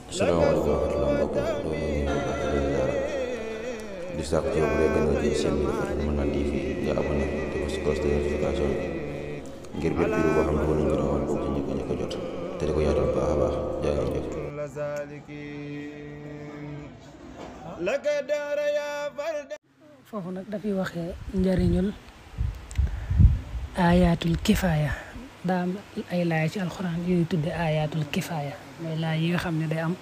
salaamaaleykum wa rahmatulah mbokk mi loolu ñu ngi baax di ziara di sàkk ci yow bu dee gën a jël seen bi dafa mën naa TV nga abonné te ko si cloche de notification ngir bépp vidéo boo xam ne wala ñu rawal bokk ci ñëkk a jot te di ko yaatal bu baax a baax jaa ngeen jëf. foofu nag dafay waxee njëriñul ayatul kifaaya daa am ay laaya ci alxuraan yooyu tudde ayatul kifaaya mooy laay yi nga xam ne day am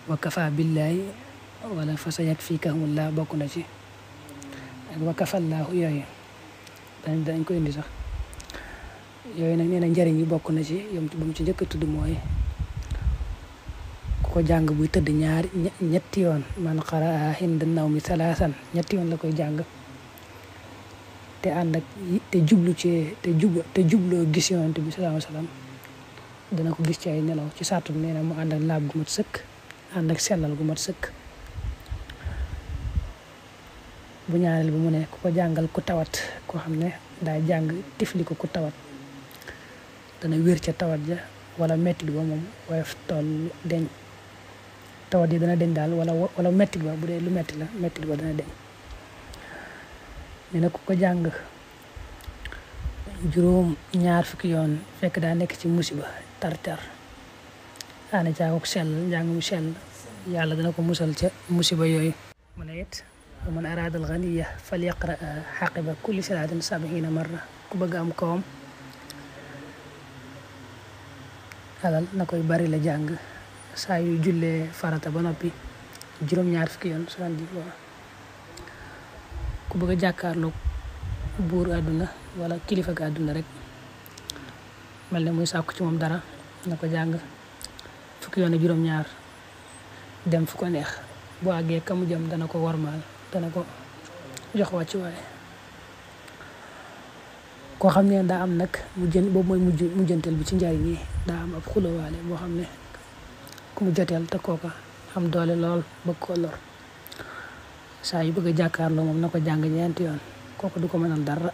wa kafa billahi wala fa sa yakfikahumullah bokk na ci ak wa kafallaahu yooyu dañ ko indi sax yooyu nag nee na njëriñ yi bokk na ci yom bu mu ci njëkk a tudd mooy ku ko jàng buy tëdd ñetti yoon man qaraa hinda nawmi salaasan ñetti yoon la koy jàng te ànd ak te jubloo gis yonent bi sallallahu alayhi wasallam dana ko gis ci ay nelaw ci sàttum nee na mu ànd ak laab gu mat sëkk ànd ak sellal gu mat sëkk bu ñaareel bi mu ne ku ko jàngal ku tawat koo xam ne daa jàng tifli ko ku tawat dana wér ca tawat ja wala mettit ba moom woyof toll deñ tawat yi dana deñ daal wala mettit ba bu dee lu metti la mettit ba dana deñ nee na ku ko jàng juróom ñaar fukki yoon fekk daa nekk ci musiba tar-tar aana caakok sell njàng mu sell yàlla dana ko musal ca musiba yooyu mu ne it wa man araada al ganiya fal yaqra xaqiba kulli salaatin 70 marra ku bëgg am kawam alal na koy bari la jàng saa yu jullee farata ba noppi juróom ñaar fukki yoon 70 fois ku bëgg a jàkkaarloog buur àdduna wala kilifa ga àdduna rek mel ne muy sàkku ci moom dara na ko jàng fukki yoon ak juróom-ñaar dem fu ko neex bu àggee ka mu jëm dana ko warmaal dana ko jox wàcc waaye koo xam ne daa am nag boobu mooy mujjantal bi ci njariñ yi daa am ab xulowaale boo xam ne ku mu joteel te kooka am doole lool bëgg koo lor saa yu bëgg a jàkkaarloo moom na ko jàng ñeenti yoon kooku du ko mënal dara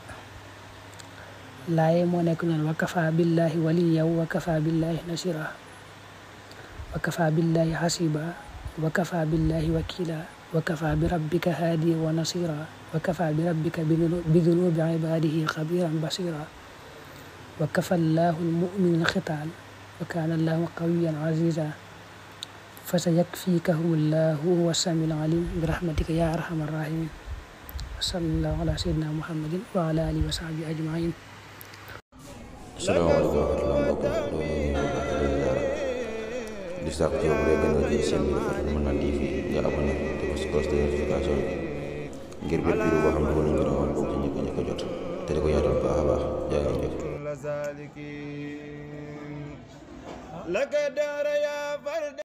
laaye moo nekk noonu wa kafa billahi waliyan wa kafa billahi nasira wa kafa billahi hasiba wa kafa billahi wakila wa kafa bi rabbika haadiya wa nasira wa kafa bi rabbika bi dunubi ibadihi xabiran basira wa kafa allahu almuminina xitaal wa kaana allahu qawiyan aziza fa sa yakfikahumullahu huwa samiul alim bi rahmatika ya arhamar rahimin wa sallallahu ala sayyidina muhammadin wa ala alihi wa sahbihi ajmain. salaamaaleykum wa rahmatulah mbokk mi loolu ñu ngi baax di ziara di sàkk ci yow bu dee gën a jël seen bi dafa mën naa TV nga abonné te ko si cloche de notification ngir bépp vidéo boo xam ne wala ñu rawal bokk ci ñëkk a jot te di ko yaatal bu baax a baax jaa ngeen jëf.